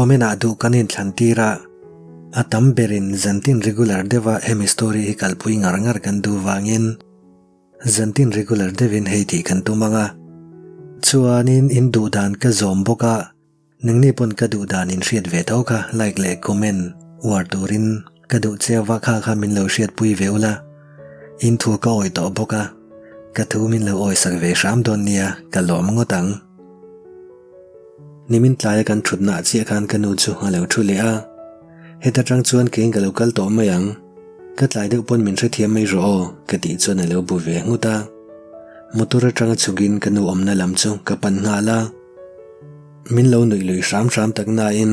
Comment ah duh kan inthlan tir a, a tam berin zantin regular deuha hemi story hi kalpui ngar ngar kan duh vangin zantin regular deuhin hei tih kan tum ang a. Chuanin in duh dan ka zawm bawk a, nangni pawn ka duh dan in hriat ve tho kha like leh comment uar turin ka duh chiau va kha kha min lo hriatpui ve ula, in thu ka awi tawh bawk a, ka thu min lo awisak ve hram dawn nia ka lawm ngawt ang. Nimin tlaia kan thutna ah chiah khan ka nu chu a lo thu leh a, heta tang chuan keiin ka lo kal tawh mai ang, ka tlai deuh pawn min hrethiam mai rawh aw ka tih chuan a lo bu ve nghut a. Motor atanga chhugin ka nu awmna lam chu ka pan nghal a, min lo nuih lui hram hram tak nain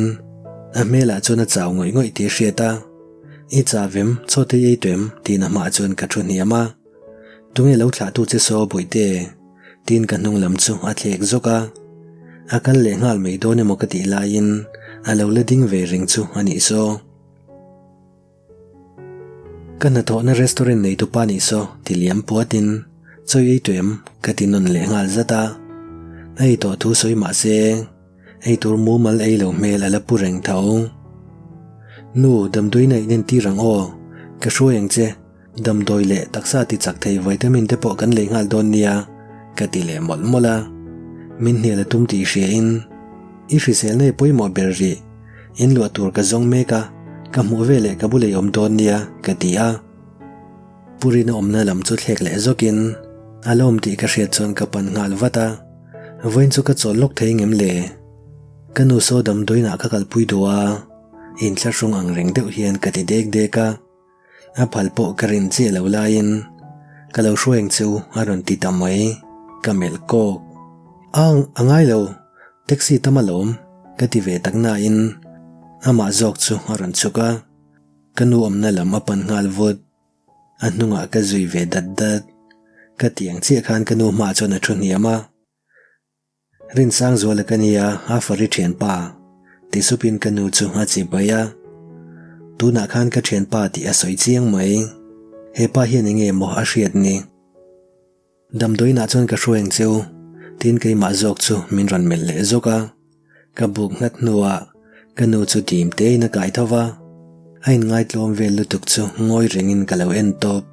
a hmelah chuan a chau ngawih ngawih tih a hriat a, I chau em, chaw te i ei tawh em? tiin a hmaah chuan ka thu hniam a. Tunge lo thlah tu che saw Bawihte? Tiin ka hnung lam chu a thlek zawk a. A kal leh nghal mai dawn emaw ka tih laiin a lo la ding ve reng chu a nih saw. Ka hnathawhna restaurant nei tupa nih saw ti liam puatin chawi ei tawh em ka ti nawn leh nghal zat a. A ei tawh thu sawi mah se ei tur mumal ei lo hmel a la pu reng tho. Nu damdawiin a inentir ang aw, ka hruai ang che. Damdawi leh taksa ti chak thei vitamin te pawh kan lei nghal dawn nia, ka ti leh mawlh mawlh a. Min hnial a tum tih hria in, I hriselna i pawimawh ber rih, in luah tur ka zawng mek a, ka hmuh ve leh ka bulei awm dawn nia, ka ti a. Purina awmna lam chu thlek leh zawkin, a la awm tih ka hriat chuan ka pan nghal vat a, vawiin chu ka chawl lawk thei ngem le? Ka nu saw damdawiinah ka kalpui duh a, inthlahrung ang reng deuh hian ka ti dek dek a. A phal pawh ka rin chiah lo laiin ka lo hruai ang chu a rawn ti ta mai, ka melh kawk. Ang, a ngai lo, taxi tam alawm ka ti ve tak nain amah zawk chu a rawn chhuk a, ka nu awmna lam a pan nghal vut. A hnungah ka zui ve dat dat. Ka ti ang chiah khan ka nu hmaah chuan a thu hniam a. Rinsang zuala ka nia, a fari thianpa, ti supin ka nu chu a chi bai a. Tunah khan ka thianpa tih a sawi chiang mai. He pa hian enge maw a hriat ni? Damdawiinah chuan ka hruai ang cheu, tiin keimah zawk chu min rawn melh leh zawk a. Ka buk nghat hnuah ka nu chu dim tein a kai tho va. A inngaitluam vel lutuk chu ngawi rengin ka lo en tawp.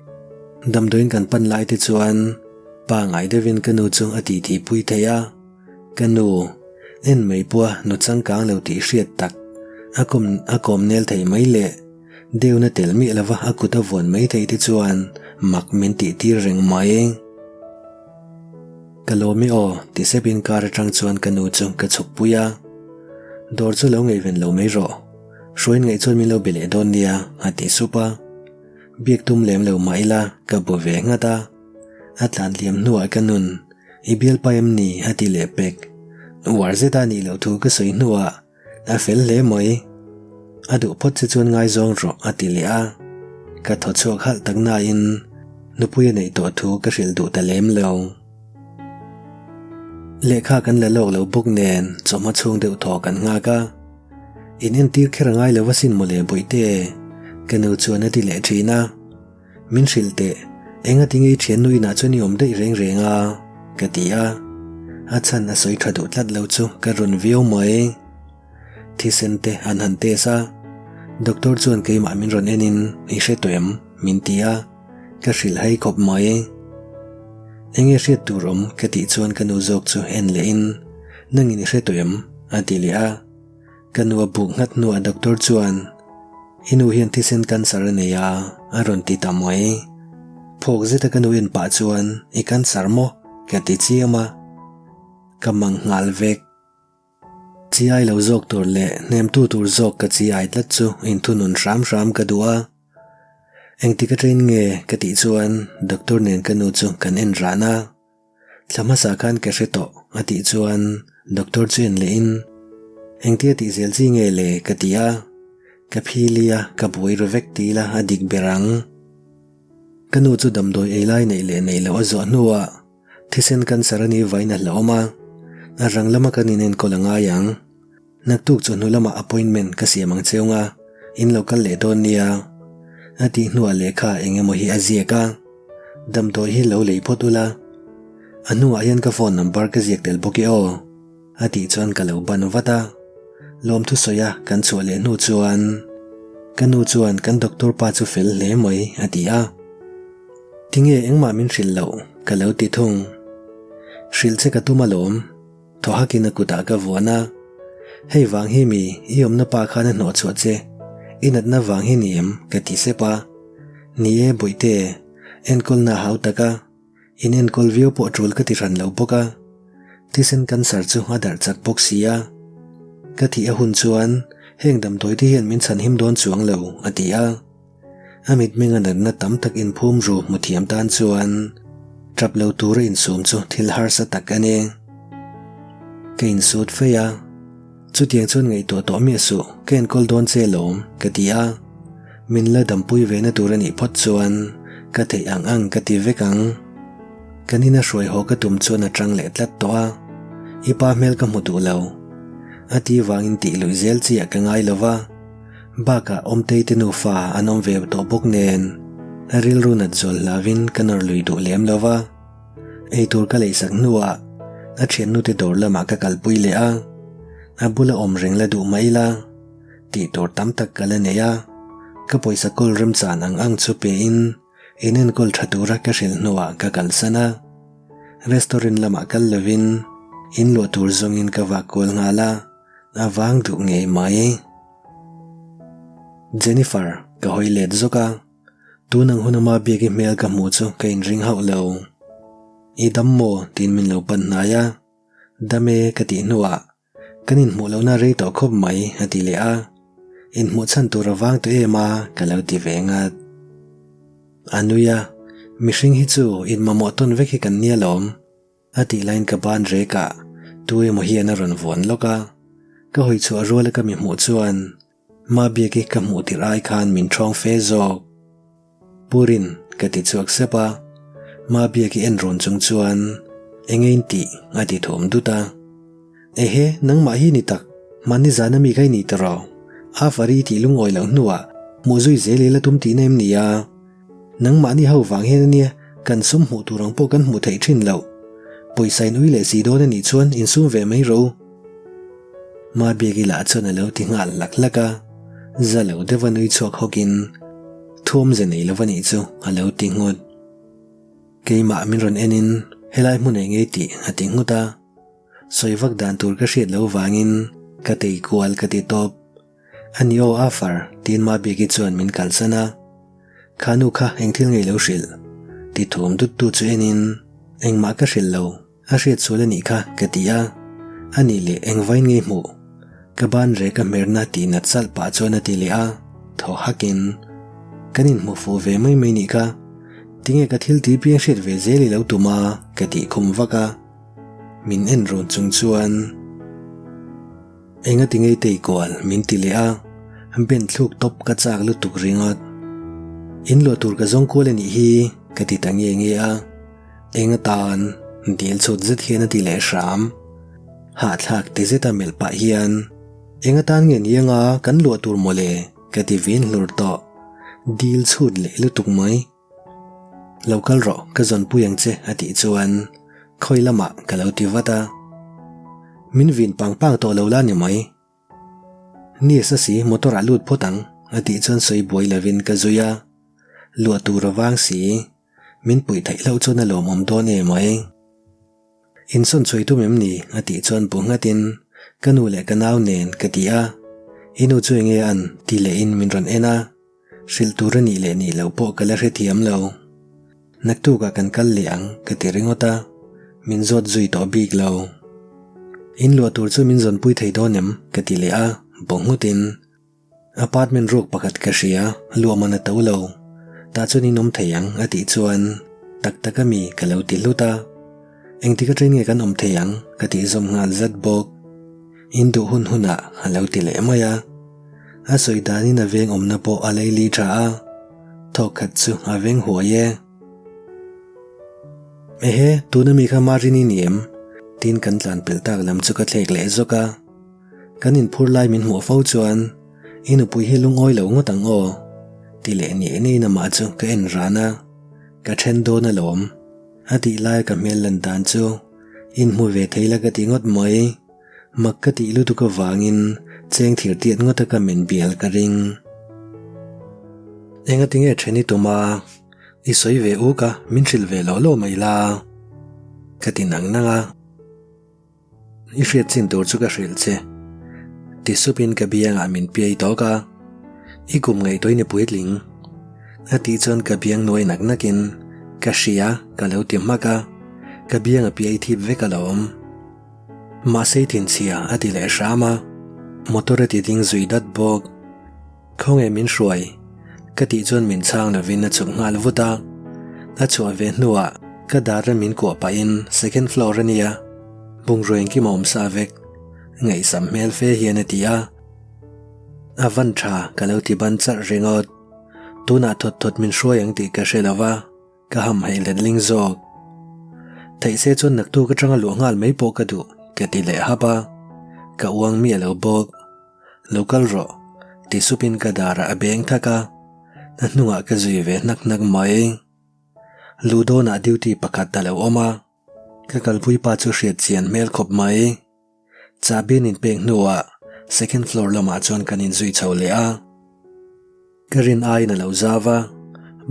Damdawiin kan pan lai te chuan Pangai deuhin ka nu chu a titi pui thei a, ka nu, en mai pawha nu changkang lo tih hriat tak, a kawm a kawm nel thei mai leh deuhna tel miah lova a kut a vuan mai thei te chuan mak min tih tir reng mai. Ka lawm i aw ti sepin car atang chuan ka nu chu ka chhuk pui a, dawr chu lo ngaihven lo mai rawh, hruain ngaih chuan min lo be leh dawn nia a ti sup a, biak tum lem lo mah ila ka bu ve nghat a. A tlan hliam hnuah ka nun, I bialpa em ni? a ti leh pek. Uar zet a nih loh thu ka sawi hnuah a fel hle mai. A duh phawt che chuan ngaizawng rawh a ti leh a. Ka thaw chhuak halh tak nain nupui a neih tawh thu ka hrilh duh ta lem lo. Lehkha kan la lawk lo bawk nen chawhma chhung deuh thaw kan nghak a. In entir kher a ngai lo asin mawle Bawihte, ka nu chuan a ti leh thin a. Min hrilh teh, enga tinge i thiannu inah chuan i awm daih reng reng a? ka ti a, a chhan a sawi tha duh tlat lo chu ka rawn viau mai. Thisen te an han test a, doctor chuan keimah min rawn enin i hre tawh em? min ti a, ka hrilh hai khawp mai. Enge hriat tur awm ka tih chuan ka nu zawk chu en lehin nangin i hre tawh em? a ti leh a. Ka nu a buk nghat hnuah doctor chuan, I nu hian thisen cancer a nei a, a rawn ti ta mai. Phawk zeta ka nu en pah chuan, I cancer maw? ka ti chiam a. Ka mang nghal vek. Chi ai lo zawk tur leh hnemtu tur zawk ka chi ai tlat chu inthunun hram hram ka duh a. Engtik atangin nge ka tih chuan doctor nen ka nu chu kan en ran a. Thla hmasa khan ka hre tawh a tih chuan doctor chu en leh in engtia tih zel chi nge le ka ti a, ka phili a ka buai ru vek ti ila a dik ber ang. Ka nu chu damdawi ei lai neih leh neih loh a zawh hnuah thisen cancer a ni vain a hlauhawm a, a rang lama kan inenkawl a ngai ang. Naktuk chawhnu lamah appointment ka siam ang cheu nga, in lo kal leh dawn nia. A tih hnuah lehkha eng emaw hi a ziak a, damdawi hi lo lei phawt ula. A hnungah hian ka phone number ka ziak tel bawk e aw, a tih chuan ka lo ban vat a. Lawmthu sawi a kan chhuah leh hnu chuan ka nu chuan kan doctor pa chu fel hle mai a ti a. Tinge engmah min hrilh loh ka lo ti thung. Hrilh che ka tum alawm. Thaw hakin a kutah ka vuan a. Hei vang hi mi i awmna pa khan a hnawh chhuah che. I natna vang hi ni em ka ti sep a. Ni e Bawihte, enkawlna a hau tak a. In enkawl viau pawh tul ka ti hran lo bawk a, thisen cancer chu a darh chak bawk si a. Ka thih a hun chuan heng damdawi te hian min chhan him dawn chuang lo, a ti a. A mitmeng a natna tam tak inphum ru hmu thiam tan chuan tap lo tura insum chu thil harsa tak a ni. Ka insut feih a, chutiang chuan ngaihtuah tawh miah suh, ka enkawl dawn che lawm, ka ti a. Min la dampui ve na tur a nih phawt chuan ka theih ang ang ka ti vek ang. Kan ina hruai haw ka tum chuan a tang leh tlat tawh a, i pa hmel ka hmu duh lo. A ti vangin tih luih zel chiah ka ngai lo va, bakah Awmtei te nufa an awm ve tawh bawk nen a rilru nat zual hlauhin ka nawr lui duh lem lo va. Eitur ka leisak hnuah a thiannute dawr lamah ka kalpui leh a, a bula awm reng la duh mai ila. Tih tur tam tak ka la nei a, ka pawisa kawl remchan ang ang chu pein in enkawl tha tura ka hrilh hnuah ka kalsan a. Restaurant lamah kal lovin in luah tur zawngin ka vak kual nghal a, a vang duh ngei mai. Jennifer, ka hawi let zawk a, tun ang hun ama biak i hmel ka hmuh chu ka inring hauh lo. I dam maw? tiin min lo pan hnai a, Dam e ka tih hnuah Kan inhmuh lohna rei tawh khawp mai, a ti leh a. Inhmuh chhan tur a vang tawh em a, ka lo ti ve ngat. A nui a, Mihring hi chu inmamawh tawn vek hi kan nia lawm, a tih laiin ka ban rek a, tu emaw hian a rawn vuan lawk a. Ka hawi chhuah ruala ka mi hmuh chuan Mabiaki ka hmuh tirh ai khan min ṭhawng fe zawk. Purin, ka ti chhuak sep a. Mabiaki en run chung chuan eng ein tih a ti thawm dut a. Ehe, nangmah hi ni tak, mahni zana mi ka i ni ta rawh. Afari tih lungawi loh hnuah hmuh zui zel ila tum tihna em ni a? Nangmahni ho vang hian ania kan sum hmuh tur ang pawh kan hmuh theih thin loh. Pawisa in ui leh si dawn anih chuan insum ve mai rawh u. Mabiaki lah chuan a lo ti nghal hlak hlak a, za lo deuha nui chhuak hawkin thuamze nei lo anih chu a lo ti nghut. Keimah min rawn enin helai hmun ei ngei tih a ti nghut a, sawi vak dan tur ka hriat loh vangin ka tei kual ka ti tawp. A ni aw Afar, tiin Mabiaki chuan min kalsan a. Kha nu kha eng thil ngei lo hrilh? Ti thum dut tu chu enin, Engmah ka hrilh lo, a hriat sual a nih kha, ka ti a. A nih leh eng vain ngei hmuh? Ka ban rek a hmerna tih nat salh pah chuan a ti leh a, thaw hakin, Kan inhmuh fuh ve mai mai nih kha, tinge ka thil tih piang hriat ve zel i lo tum a? ka tih khum vak a. Min en run chung chuan. Enga ti ngei tei kual min ti leh a, ben thluk tawp ka chak lutuk ringawt. In luah tur ka zawng kual a nih hi ka ti ta nge nge a, enga tan dil chhut zet hian a ti leh hram. Hahthlak ti zeta melh pah hian enga tan nge ni anga kan luah tur mawle ka ti vin hlur tawh, dil chhut leh lutuk mai. Lo kal rawh, ka zawnpui ang che a tih chuan khawi lamah ka lo ti vat a. Min vin pang pang tawh lo la ni mai. Ni a sa si, motor ah lut phawt ang a tih chuan sawi buai lovin ka zui a. Luah tur a vang si, min puih theih hlauh chuan a lawmawm dawn em mai. Insawn chhuai tum em ni? a tih chuan bu nghatin ka nu leh ka nau nen ka ti a. I nu chu enge an? ti lehin min rawn en a. Hrilh tur a nih leh nih loh pawh ka la hrethiam lo. Naktukah kan kal leh ang ka ti ringawt a, min zawt zui tawh bik lo. In luah tur chu min zawnpui thei dawn em? ka ti leh a, bu nghutin. Apartment ruak pakhat ka hria, luah man a to lo. Tah chuan in awm thei ang a tih chuan tak tak a mi ka lo ti hlut a. Engtik atang nge kan awm thei ang ka tih zawm nghal zat bawk. In duh hun hunah a lo ti leh mai a. A sawi danin a veng awmna pawh a leili tha a, thawk khat chu a veng huai e. Ehe, tuna mi kha Marini ni em? Tin kan tlan pelh tak lam chu ka thlek leh zawk a. Kan inphur lai min hmuh fo chuan i nupui hi lungawi lo ngawt ang aw ti leh ni niin amah chu ka en ran a, ka then dawn alawm a tih laia ka hmel lan dan chu inhmu ve thei la ka ti ngawt mai. Mak ka tih lutuk avangin cheng thir tiat ngawta ka men bial ka ring. Engatinge then i tum a, i sawi ve uk a, min hrilh ve lawh lawh mai la, ka ti nang nang a. I hriat chin tur chu ka hrilh che. Ti supin ka biangah min piai tawk a, I kum ngaihtuah i ni puitling. A tih chuan ka biang nuai nak nakin ka hria ka lo ti hmak a, ka biang a piai thip vek alawm. Mahse i thinchhia a ti leh hram a, motor a ti ding zui dat bawk. Khawnge min hruai? Ka tih chuan min chhang lovin a chhuk nghal vut a. A chhuah ve hnuah ka dar a min kuah pahin second floor a nia, bungrua engkim a awm sa vek, ngaihsam hmel fe hian a ti a. A van tha ka lo ti ban charh ringawt. Tunah thawt thawt min hruai ang tih ka hre lo va. Ka ham hei letling zawk. Theih se chuan naktuk atanga luah nghal mai pawh ka duh, ka ti leh hap a. Ka uang miah lo bawk. Lo kal rawh, ti supin ka darah a beng thak a. A hnungah ka zui ve hnak hnak mai. Luh dawnah duty pakhat a lo awm a. Ka kalpui pa chu hriat chian hmel khawp mai. Chahbi an inpek hnuah second floor lamah chuan kan inzui chho leh a. Ka rin aiin a lo zau a,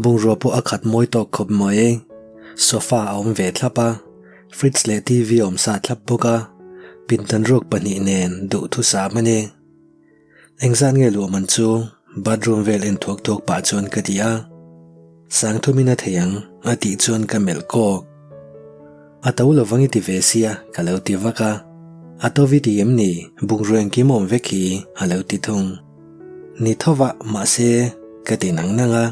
bungrua pawh a khat mawi tawk khawp mai. Sofa a awm ve thlap a, fridge leh TV a awm sa thlap bawk a, pindan ruak pahnih nen duhthusam a ni. Engzat nge luah man chu bathroom vel en thuak thuak pah chuan ka ti a, Sangthumin a thei ang a tih chuan ka melh kawk. A to lovang i ti ve sia ka lo ti vak a, a to vi ti em ni bungrua engkim awm vek hi a lo ti thung. Ni tho va mahse ka ti nang nang a,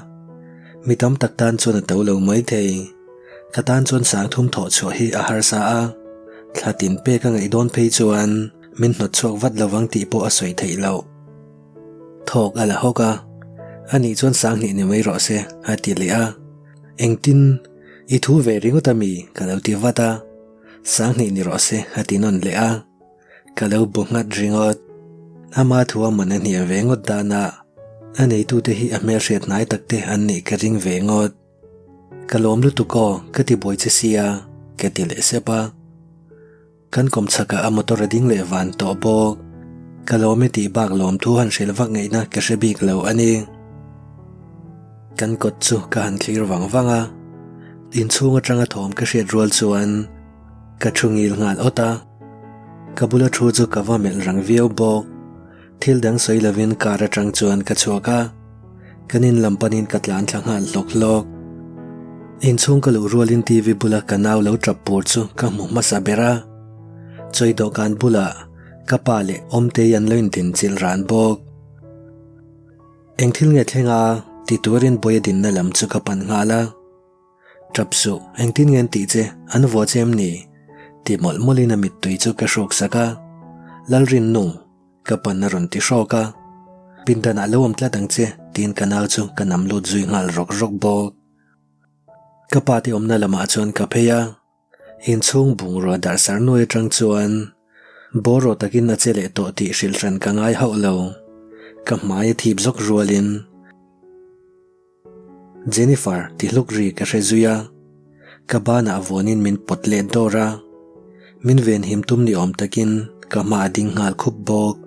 mi tam tak tan chuan a to lo mai thei. Ka tan chuan Sangthum thawh chhuah hi a harsa a, thla tin pek a ngaih dawn phei chuan Min hnawt chhuak vat lovang tih pawh a sawi theih loh. Thawk a la hawk a, Anih chuan Sanghnih ni mai rawh se, a ti leh a. Engtin? I thu ve ringawt a mi? ka lo ti vat a. Sanghnih ni rawh se, a ti nawn leh a. Ka lo bu nghat ringawt. Ama thu a man a hniam ve ngawt danah a neitute hi a hmelhriat hnai takte an nih ka ring ve ngawt. Ka lawm lutuk aw, ka ti buai che sia, ka ti leh sep a. Kan kawm chhakah a motor a ding leh van tawh bawk. Ka lawm e tih bak lawm thu han hrilh vak ngaihna ka hre bik lo a ni. Kan kawt chu ka han thlir vang vang a, inchhung atanga thawm ka hriat rual chuan ka thu ngil nghal awt a. Ka bula thu chu ka va melh rang viau bawk. Thil dang sawi lovin car atang chuan ka chhuak a, kan in lam panin ka tlan thla nghal hlawk hlawk. Inchhung ka luh rualin TV bula ka nau lo tap pur chu ka hmu hmasa ber a, chawi dawhkan bulah ka pa leh Awmtei an lo intinchilh ran bawk. Eng thil nge thleng a? ti tuarin Bawia dinna lam chu ka pan nghal a. Tap suh, engtin nge an tih che, an vuah che em ni? Ti mawlh mawlhin a mittui chu ka hruk sak a. Lalrinnung, ka pan a rawn ti hrawk a. Pindanah lo awm tlat ang che, tiin ka nau chu ka nam lut zui nghal rawk rawk bawk. Ka pa te awmna lamah chuan ka phei a. Inchhung bungrua darhsar nuai atang chuan bawraw takin a che leh tawh tih hrilh hran ka ngai hauh lo. Ka hmai a thip zawk rualin. Jennifer ti hluk ri ka hre zui a, ka banah vuanin min pawt let dawr a, min venhim tum ni awm takin ka hma a ding nghal khup bawk.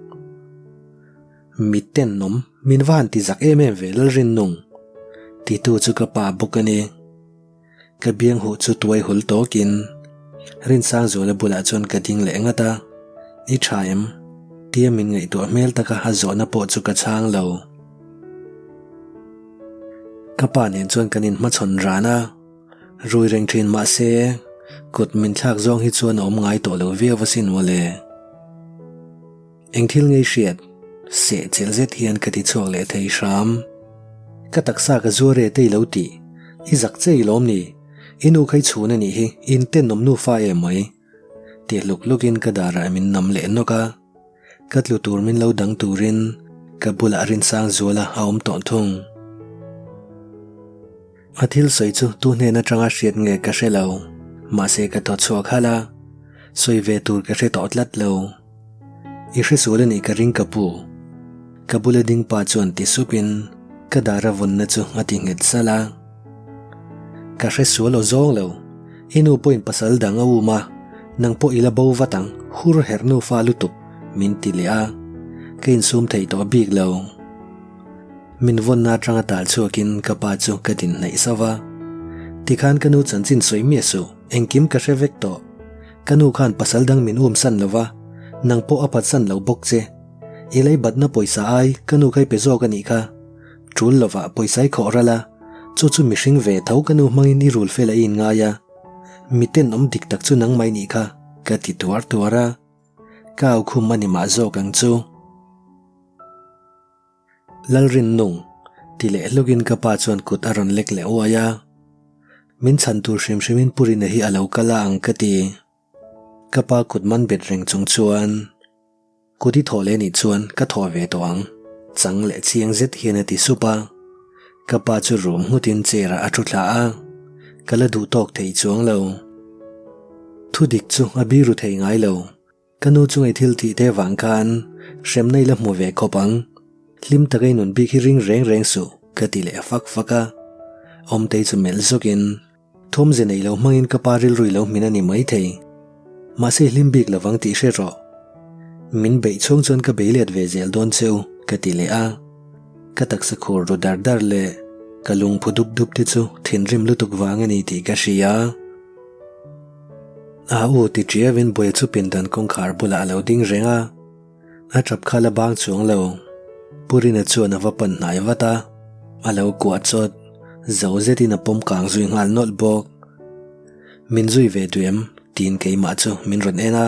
Mit tenawm min va han ti zak em em ve Lalrinnung titu chu ka pa bawk a ni. Ka biang huh chu tuai hul tawkin Rinsangzuala bulah chuan ka ding leh ngat a, I tha em? Tia min ngaihtuah hmel taka a zawhna pawh chu ka chhang lo. Ka pa nen chuan kan inhmachhawn ran a, rui reng thin mah se kut min thlak zawng hi chuan a awm ngai tawh lo viau asin mawle. Eng thil ngei hriat? Seh chelh zet hian ka ti chhuak leh thei hram. Ka taksa ka zuar e te i lo tih. I zak che i lawm ni? I nu kha i chhun a nih hi, in tenawm nufa em mai. Ti hluk hlukin ka darah min nam leh nawk a. Ka tlu tur min lo dang turin ka bulah Rinsang Zuala a awm tawh thung. A thil sawi chu tu hnen atanga hriat nge ka hre lo, mahse ka thaw chhuak halh a, sawi ve tur ka hre tawh tlat lo. I hre sual a nih ka ring ka pu. Ka bula ding pa chuan ti supin ka dar a vawnna chu a ti nghet salh a. Ka hre sual aw zawng lo, i nu pawhin pasal dang a um a, nang pawh i la bo vat ang. Hur herh nufa lutuk min ti leh a, ka insum thei tawh bik lo. Min vawnna atanga tal chhuakin ka pa chu ka din hnaih sauh va. Tikhan ka nu chanchin sawi miah suh, engkim ka hre vek tawh. Ka nu khan pasal dang min um san lo va, nang pawh a phatsan lo bawk che. I lei batna pawisa ai ka nu kha i pe zawk a nih kha. Tul lovah pawisa i khawh ral a, chu chu mihring ve tho ka nu hmangin i rul fel a i inngai a. Mi tenawm dik tak chu nangmah i nih kha, ka ti tuar tuar a. Ka au khum a ni mah zawk ang chu. Lalrinnung, ti leh hlukin ka pa chuan kut a rawn lek leh uai a. Min chhan tur hrim hrimin Pu Rina hi a lo kal a ang ka ti. Ka pa kut man bet reng chung chuan. Kut i thawh leh nih chuan ka thawh ve tawh ang, chang leh chiang zet hian a ti sup a. Ka pa chu rum nghutin chair ah a thu thla a, ka la duh tawk thei chuang lo. Thu dik chu a biru thei ngai lo, ka nu chunga i thil tih te vang khan hremna i la hmu ve khawp ang. Hlim taka i nun bik hi ring reng reng suh, ka ti leh fak fak a. Awmtei chu melh zawkin. Thawmze nei lo hmangin ka pa rilru i lo hmin a ni maithei. Mahse i hlim bik lovang tih hre rawh. Min beih chhung chuan ka bei let ve zel dawn cheu, ka ti leh a. Ka taksa khur ru dar dar leh ka lungphu dup dup te chu thinrim lutuk vang a ni tih ka hria. A u ti ṭiauin buai chu pindan kawngkhar bulah a lo ding reng a. A ṭap kha la bang chuang lo. Pu Rina chuan a va pan hnai vat a, a lo kuah chawt. Zo zetin a pawm kang zui nghal nawlh bawk. Min zui ve duh em? tiin keimah chu min rawn en a.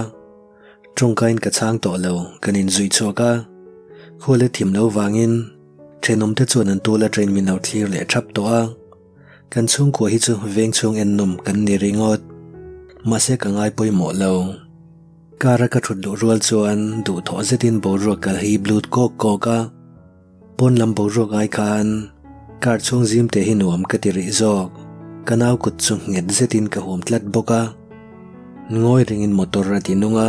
Tawngkain ka chhang tawh lo, kan inzui chhuak a. Khuale thim lo vangin thenawmte chuan an tul aṭain min lo thlir leh ṭhap tawh a. Kan chhungkua hi chu veng chhung ennawm kan ni ringawt. Mahse ka ngai pawimawh lo. Car a ka thut luh rual chuan duhthawh zetin boruak ka hip lut kawk kawk a, pawn lam boruak ai khan car chhung zim te hi nuam ka ti rih zawk. Ka nau kut chu nghet zetin ka hum tlat bawk a, ngawi ringin motor a ti nung a,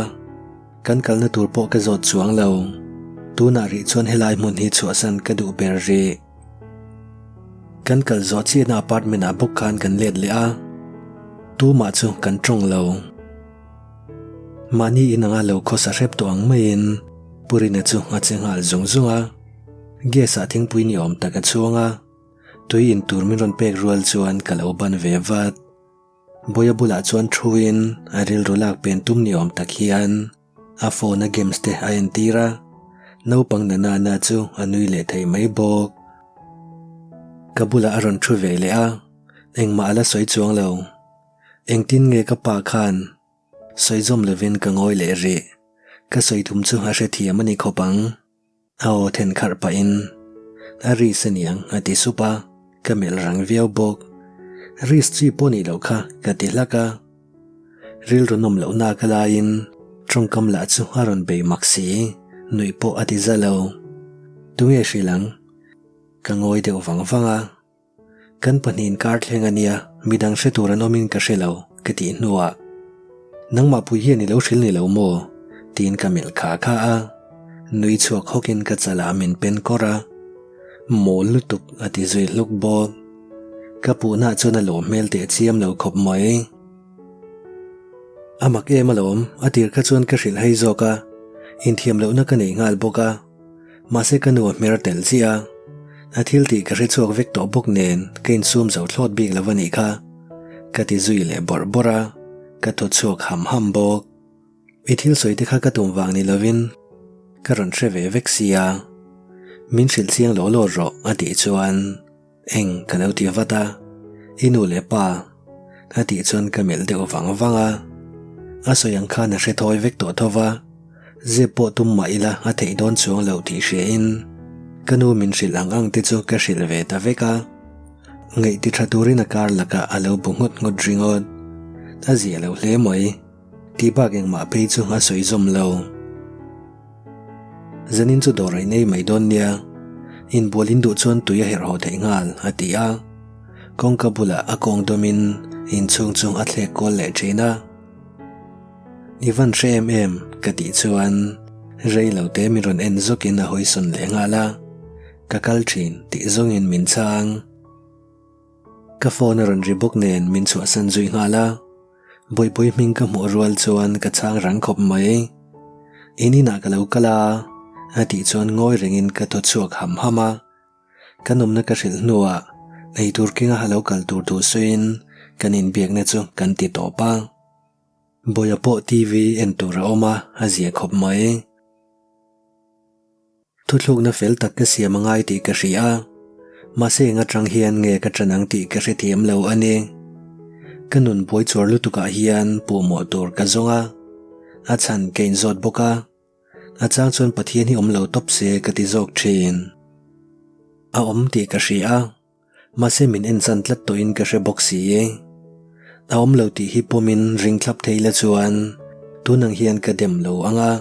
kan kalna tur pawh ka zawt chuang lo. Tunah rih chuan helai hmun hi chhuahsan ka duh ber rih. Kan kal zawh chiahna apartment ah bawk khan kan let leh a, tumah chu kan tawng lo. Mahni in anga lo khawsa hrep tawh ang maiin Purina chu a che nghal zung zung a, gas ah thingpui ni awm tak a chhuang a, tui in tur min rawn pek rual chuan ka lo ban ve vat. Bawia bulah chuan thuin a rilru lak pen tum ni awm tak hian a phone a games te a entir a, naupang na na na chu a nui leh thei mai bawk. Ka bulah a rawn thu ve leh a, engmah a la sawi chuang lo. Engtin nge ka pa khan sawi zawm lovin ka ngawi leh rih. Ka sawi tum chu a hrethiam a ni khawp ang. A aw then kharh pahin a risk a niang a ti sup a, ka melh rang viau bawk. Risk chi pawh nih loh kha ka ti hlak a. Rilru nawm loh nak a laiin tawngkam lah chu a rawn bei mak si, nuih pawh a ti za lo. Tunge hrilh ang? Ka ngawi deuh vang vang a. Kan pahnihin kar thleng a nia, midang hre tur an awmin ka hre lo, ka tih hnuah, Nangmah pui hian i lo hrilh ni lo maw? tiin ka melh kha kha a, nui chhuak hawkin ka chalah min pen kawr a, Mawl lutuk a ti zui hluk bawk. Ka puhna chuan a lawm hmel teh chiam lo khawp mai. A mak em alawm, a tir kha chuan ka hrilh hei zawk a, inthiam lohna ka nei nghal bawk a. Mahse ka nu a hmer tel chiah a, a thil tih ka hre chhuak vek tawh bawk nen ka insum zo thlawt bik lo a nih kha. Ka ti zui leh bawrh bawrh a, ka thaw chhuak ham ham bawk. I thil sawi te kha ka tum vang ni lovin ka rawn hre ve vek sia, min hrilh chiang law law rawh a tih chuan Eng ka lo ti vat a, i nu leh pa a tih chuan ka melh deuh vang vang a, a sawi ang khan a hre thawi vek tawh tho va, zep pawh tum mah ila a theih dawn chuang loh tih hria in ka nu min hrilh ang ang te chu ka hrilh ve ta vek a, ngaih ti tha turin a kar lakah a lo bu nghut nghut ringawt, a zia lo hle mai. Tih bak engmah phei chu a sawi zawm lo. Zanin chu dawr a inei mai dawn nia, inbual in duh chuan tui a herh haw theih nghal, a ti a. Kawngka bulah a kawng dawmin inchhung chu a thlek kual leh thin a. I van hre em em, ka tih chuan rei lo te min rawn en zawkin a hawisawn leh nghal a. Ka kal thin tih zawngin min chhang. Ka phone a rawn ri bawk nen min chhuahsan zui nghal a. Bawihpui hming ka hmuh rual chuan ka chhang rang khawp mai. In inah ka lo kal a, a tih chuan ngawi rengin ka thaw chhuak ham ham a. Kan awmna ka hrilh hnuah eitur kenga a lo kal tur thu sawiin kan inbiakna chu kan ti tawp a. Bawia pawh TV en tur a awm a, a zia khawp mai. Thuthlukna fel tak ka siam a ngai tih ka hria a, mahse eng atang hian nge ka ṭan ang tih ka hrethiam lo a ni. Ka nun buai chuar lutukah hian puhmawh tur ka zawng a, a chhan ka inzawt bawk a, a chang chuan Pathian hi awm lo tawp se ka ti zawk ṭhin. A awm tih ka hria a. Mahse min en chan tlat tawhin ka hre bawk si. A awm lo tih hi pawmin ring thlap thei la chuan tun ang hian ka dem lo ang a,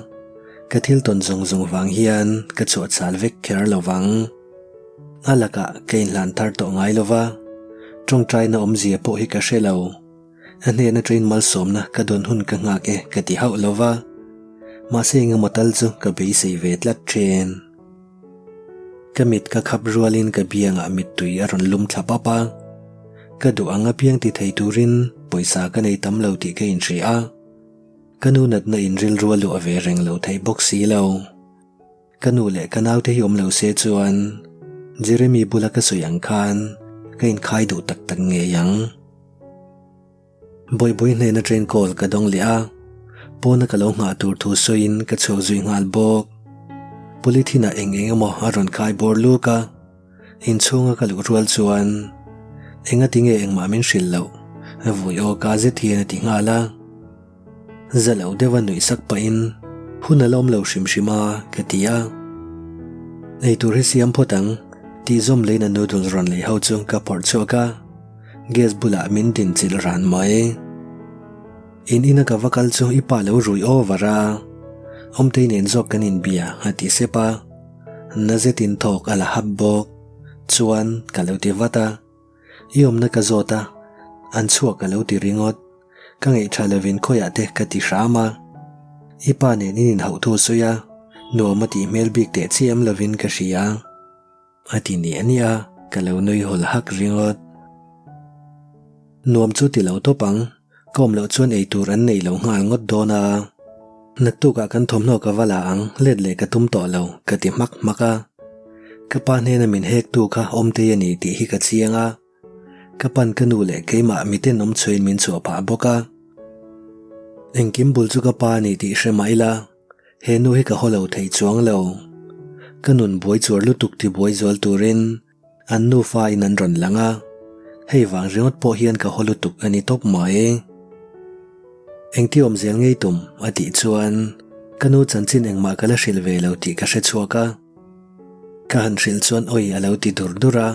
ka thil tawn zawng zawng vang hian ka chhuah chal vek kher lo vang. A lakah ka inhlan thar tawh ngai lo va, tawngtaina awmzia pawh hi ka hre lo. A hnena train malsawmna ka dawn hun ka nghak e ka ti hauh lo va, mahse engemaw tal chu ka beisei ve tlat thin. Ka mit ka khap rualin ka biangah mittui a rawn lum thla pap a. Ka duh ang apiang ti thei turin pawisa ka nei tam lo tih ka inhria a. Ka nu natna in rilru a luah ve reng lo thei bawk si lo. Ka nu leh ka naute hi awm lo se chuan Jeremy bula ka sawi ang khan ka inkhai duh tak tak ngei ang. Bawihbawi hnena train call ka dawng leh a, pawna ka lo nghah tur thu sawiin ka chhuak zui nghal bawk. Polythene ah eng eng emaw a rawn khai bawr luk a, inchhunga ka luh rual chuan enga tinge engmah min hrilh loh vui aw ka zet hian a ti nghal a. Za lo deuha nuih sak pahin hun a la awm lo hrim hrim a ka ti a. Eitur hi siam phawt ang tih zawm leiin a noodles rawn lei ho chu ka phawrh chhuak a. Gas bulah min din chilh ran mai. In ina ka va kal chu i pa lo rui over a, Awmtei nen zawk kan inbia a ti sep a, na zetin thawk a la hap bawk. Chuan ka lo ti vat a, i awmna ka zawt a, an chhuak ka lo ti ringawt. Ka ngaihṭha lovin khawiah te ka ti hram a, i pa nen in inhauh thu sawi a, nuam a tih hmel bik teh chiam lovin ka hria. A ti nia nia, ka lo nui hawl hak ringawt. Nuam chu ti lo tawp ang, ka awm loh chuan ei tur an nei lo nghal ngawt dawn a. Naktukah kan thawmhnaw ka va la ang, let leh ka tum tawh lo, ka ti hmak hmak a. Ka pa hnena min hek tu kha awmtei a ni tih hi ka chiang a. Ka pan ka nu leh keimah miten awm chhuain min chhuah phah bawk a. Engkim bul chu ka pa a ni tih hre mah ila. He nu hi ka haw lo thei chuang lo. Ka nun buai chuar lutuk ti buai zual turin an nufa in an rawn lang a, hei vang ringawt pawh hian ka haw lutuk a ni tawp mai. Engti awm zel ngei tum a tih chuan ka nu chanchin engmah ka la hrilh ve lo tih ka hre chhuak a. Ka han hrilh chuan awi a lo ti dur dur a,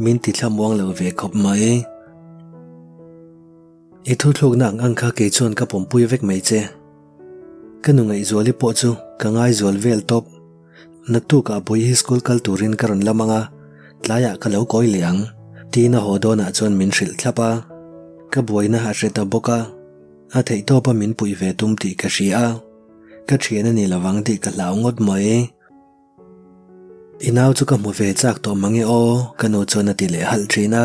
min ti thlamuang lo ve khawp mai. I thuthlukna ang ang kha kei chuan ka pawmpui vek mai che. Ka nu Ngaihzuali pawh chu ka ngaizual vel tawp. Naktukah Bawihi school kal turin ka rawn lam ang a, tlaiah ka lo kawi leh ang, tiin a haw dawnah chuan min hrilh thlap a. Ka buaina a hre ta bawk a, a theihtawpa min puih ve tum tih ka hria a, ka thian a ni lovang tih ka hlau ngawt mai. I nau chu ka hmu ve chak tawh mang e aw, ka nu chuan a ti leh halh thin a.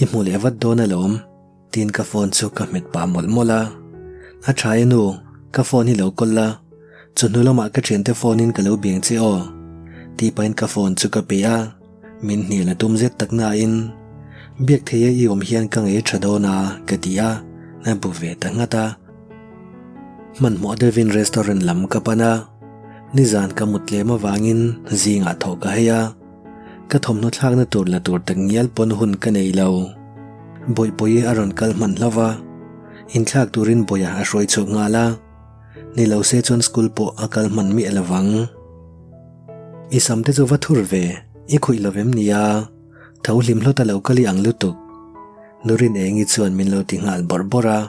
I hmu leh vat dawn alawm. Tiin ka phone chu ka hmet pah mawlh mawlh a. A tha e nu, ka phone hi lo kawl la, chawhnu lamah ka thiante phone in ka lo biang che aw. Tih pahin ka phone chu ka pe a, min hnial a tum zet tak nain biak thei e i awm hian ka ngei tha dawn a ka ti a, a bu ve ta nghat a. Hmanhmawh deuhin restaurant lam ka pan a, nizan ka mut tlem avangin zingah thawh ka hei a. Ka thawmhnaw thlakna tur la tur tak ngial pawn hun ka nei lo. Bawihpui a rawn kal hman hlauh va, inthlak turin Bawia a hruai chhuak nghal a. Ni lo se chuan school pawh a kal hman miah lo vang. I sam te chu va thur ve, i khuih lo vem nia, tho hlim hlawt a lo kal i ang lutuk. Nurin Engi chuan min lo ti nghal bawrh bawrh a,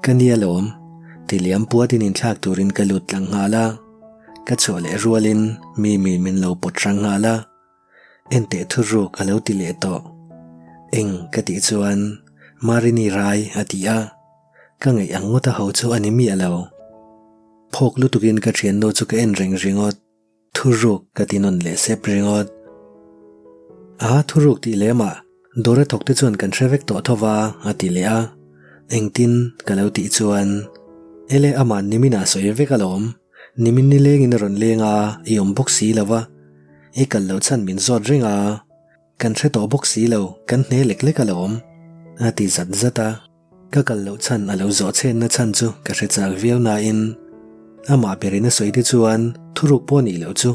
Ka nia lawm, ti liam puatin inthlak turin ka lut tlang nghal a. Ka chhuah leh rualin Mimi min lo pawt hrang nghal a, Enteh thu ruk a lo ti leh tawh. Eng ka tih chuan Marini rai a ti a, ka ngaih ang ngawt a ho chu a ni miah lo. Phawk lutukin ka thiannu chu ka en reng ringawt, thu ruk ka ti nawn leh sep ringawt. A thu ruk tih lemah Dawra thawk te chuan kan hre vek tawh tho va a ti leh a. Engtin? ka lo tih chuan, Ele ama'n niminah sawi vek alawm, nimin nilengin a rawn leng a, i awm bawk si lo va, i kal loh chhan min zawt reng a, kan hre tawh bawk si lo, kan hne lek lek alawm, a ti zat zat a. Ka kal loh chhan a lo zawh chhenna chhan chu ka hre chak viau nain amah berin a sawi te chuan thuruk pawh nih loh chu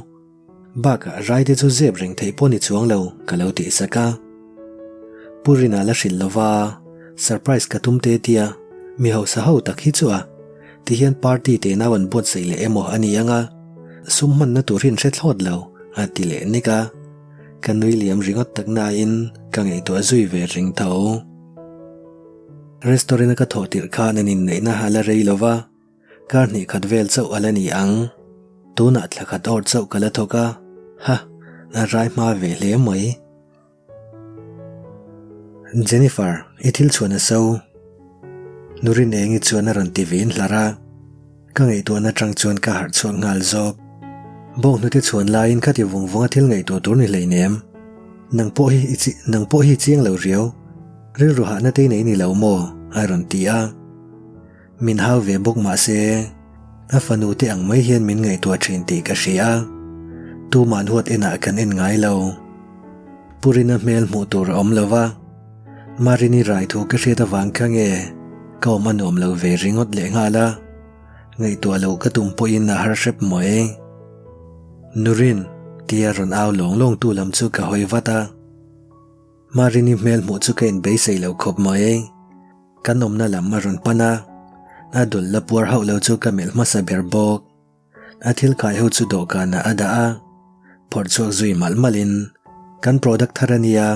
bakah rai te chu zep reng theih pawh ni chuang lo ka lo tih sak a. Pu Rina la hrilh lova surprise ka tum te tia mi hausa ho tak hi chu a ti hian party te nau an buatsaih leh emaw a ni ang a, sum hmanna tur hi an hre thlawt lo a ti leh nek a. Ka nui liam ringawt tak nain ka ngaihtuah zui ve reng tho. Restaurant a ka thawh tirh khan an inneihna a la rei lo va, kar hnih khat vel chauh a la ni ang. Tunah thla khat awr chauh ka la thawk a, ha, a rai hma ve hle mai. Jennifer, i thil chhuan a so. Nurin Engi chuan a rawn ti vin hlar a. Ka ngaihtuahna atang chuan ka harh chhuak nghal zawk. Bawnghnute chhuan laiin khati vung vunga thil ngaihtuah tur ni hleinem. Nang pawh hi i chi nang pawh hi i chiang lo riau. Rilru hahna te nei ni lo maw? a rawn ti a. Min hau ve bawk mah se, a fanu te ang mai hian min ngaihtuah thin tih ka hria a. Tuman huat enah kan en ngai lo. Purina hmel hmuh tur a awm lo va. Marini rai thu ka hriat avang kha nge ka awm a nuam lo ve ringawt leh nghal a, ngaihtuah loh ka tum pawhin a har hrep mai. Nurin, tia rawn au lawng lawng tu lam chu ka hawi vat a. Marini hmel hmuh chu ka inbeisei lo khawp mai. Kan awmna lam a rawn pan a, a dul la puar hauh lo chu ka melh hmasa ber bawk. A thil khai ho chu dawhkanah a dah a, phawrh chhuak zui malh malhin, Kan product thar a nia,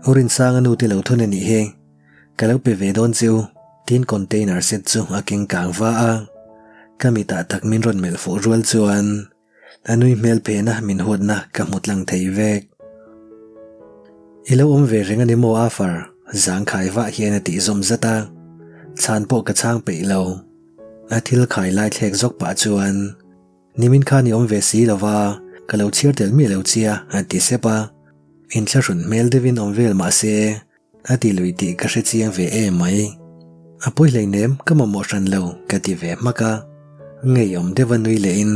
U Rinsanga nu te lo thun a nih hi, ka lo pe ve dawn che u, tiin container set chu a keng kang va a. Ka mitah tak min rawn melh fuh rual chuan a nui hmel phena min huatna ka hmu tlang thei vek. I lo awm ve reng a ni maw Afar? Zangkhai vah hian a tih zawm zat a, chhan pawh ka chhang peih lo. A thil khai lai thlek zawk pah chuan, Nimin khan i awm ve si lo va, ka lo chhiar tel miah lo chia, a ti sep a. Inthlahrun hmel deuhin awm vel mah se, a ti lui tih ka hre chiang ve em mai. A pawi hleinem, ka mamawh hran lo, ka ti ve hmak a. Ngeiawm deuha nui lehin,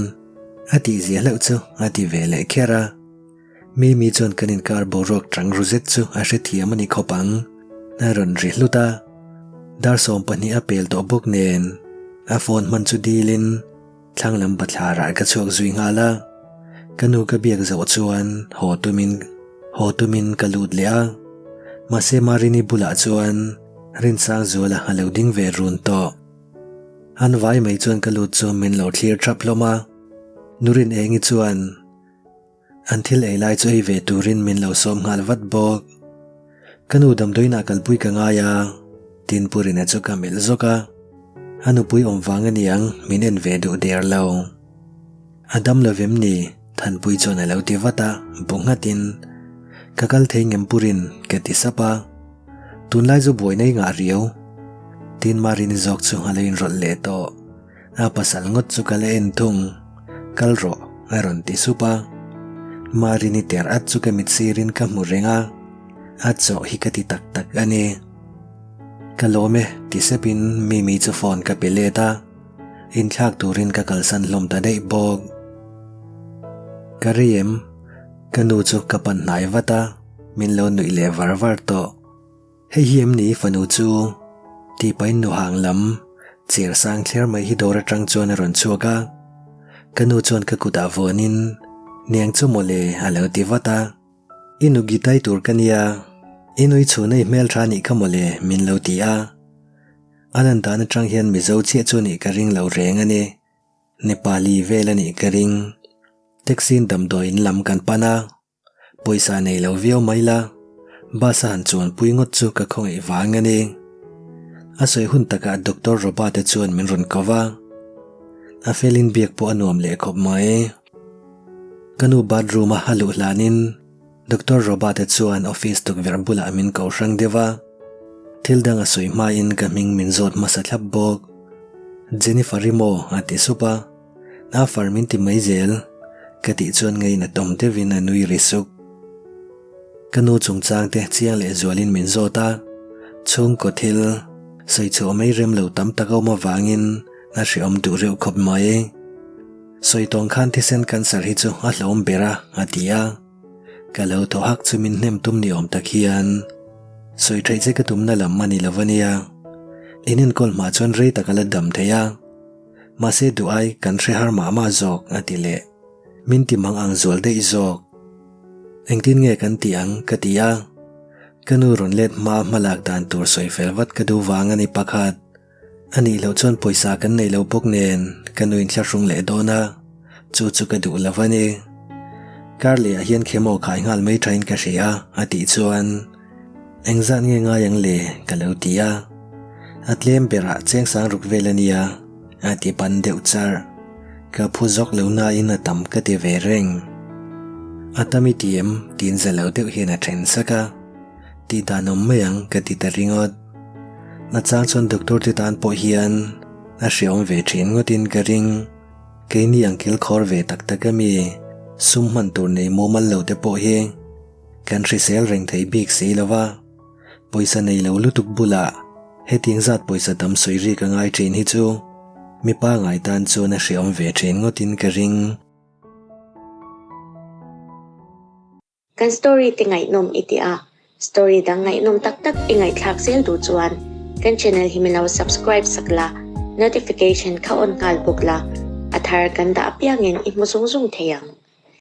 A tihzia hlauh chu, a ti ve leh kher a. Mimi chuan kan inkar boruak tang ru zet chu a hrethiam a ni khawp ang. A rawn ri hlut a. Dar 20 a pel tawh bawk nen a phone hman chu dilin thlang lam bathlarah ka chhuak zui nghal a. Ka nu ka biak zoh chuan haw tumin haw tumin ka lut leh a. Mahse Marini bulah chuan Rinsangzuala a lo ding ve run tawh. An vai mai chuan ka lut chu min lo thlir thap hlawm a. Nurin Engi chuan. An thil ei lai chu ei ve turin min lo sawm nghal vat bawk. Ka nu damdawiinah kalpui ka ngai a, tin Pu Rina chu ka melh zawk a. A nupui awm vang a niang min en ve duh der lo. A dam lo vem ni? Thanpui chuan a lo ti vat a, bu nghatin, Ka kal thei ngem Pu Rin? ka ti sap a. Tunlai chu buaina i ngah riau. Tin Marini zawk chu a lo inrawlh leh tawh. A pasal ngawt chu ka la en thung, Kal rawh, a rawn ti sup a. Marini ter at chu ka mit sirin ka hmu reng a, a chawh hi ka ti tak tak a ni. Ka lawm e, ti sepin Mimi chu phone ka pe let a, inthlak turin ka kalsan hlawm ta daih bawk. Ka rei em? Ka nu chu ka pan hnai vat a, min lo nuih leh var var tawh. Hei hi em ni fanu chu? Tih pahin nu hang lam cher sang thler mai hi dawr atang chuan a rawn chhuak a. Ka nu chuan ka kutah vuanin, Niang chu mawle a lo ti vat a. I nu gitai tur ka nia, i nui chhuna i hmeltha nih kha mawle min lo ti a. A lan dan atang hian Mizo chiah chu nih ka ring lo reng a ni. Nepali vel a nih ka ring. Taxi in damdawiin lam kan pan a. Pawisa nei lo viau mai la, bus a han chuanpui ngawt chu ka khawngaih vang a ni. A sawi hun takah Doctor Robert-a chuan min rawn ko va, a felin biak pawh a nuam leh khawp mai. Ka nu bathroom-a a luh hlanin Doctor Robert-a chuan office tukverh bulah min ko hrang deuh a, thil dang a sawi hmain ka hming min zawt hmasa thlap bawk. Jennifer-i maw? a ti sup a. A far min ti mai zel, ka tih chuan ngei na tawm deuhin a nui ri suk. Ka nu chungchang te chiang leh zualin min zawt a, chhungkaw thil, Sawi chhuah mai rem lo tam tak a awm avangin a hrehawm duh reuh khawp mai. Sawi tawng khan thisen cancer hi chu a hlawm ber a, a ti a. Ka lo thaw hak chu min hnem tum ni awm tak hian sawi theih che ka tumna lam a ni lo a nia. In enkawl hma chuan rei tak a la dam thei a. Mahse duh ai kan hre har mah mah zawk a ti leh. Min ti mang ang zual daih zawk. Engtin nge kan tih ang ka ti a. Ka nu rawn let hma hmalak dan tur sawi fel vat ka duh vang a ni pakhat. A nih loh chuan pawisa kan nei lo bawk nen ka nu inthlahrung leh dawn a, chu chu ka duh lo a ni. Kar lehah hian chemo khai nghal mai thain ka hria a tih chuan engzat nge ngai ang le ka lo ti a. A tlem berah cheng sang ruk vel a nia a ti pan deuh char. Ka phu zawk lo nain a tam ka ti ve reng. A tam i ti em tiin za lo deuh hian a then sak a. Tih dan awm mai ang ka ti ta ringawt. A chang chuan doctor te tan pawh hian a hreawm ve thin ngawtin ka ring. Keini ang kil khawr ve tak tak ami sum hman tur nei mumal lo te pawh hi kan hrisel reng thei bik si lo va. Pawisa nei lo lutuk bulah hetiang zat pawisa tam sawi rik a ngai thin hi chu mipa ngai tan chuan a hreawm ve thin ngawtin ka ring. Kan story te ngaihnawm i ti a, story dang ngaihnawm tak tak i ngaihthlak zel duh chuan kan channel hi min lo subscribe sak la, notification kha on nghal bawk la, a thar kan dah apiangin i hmu zung zung thei ang.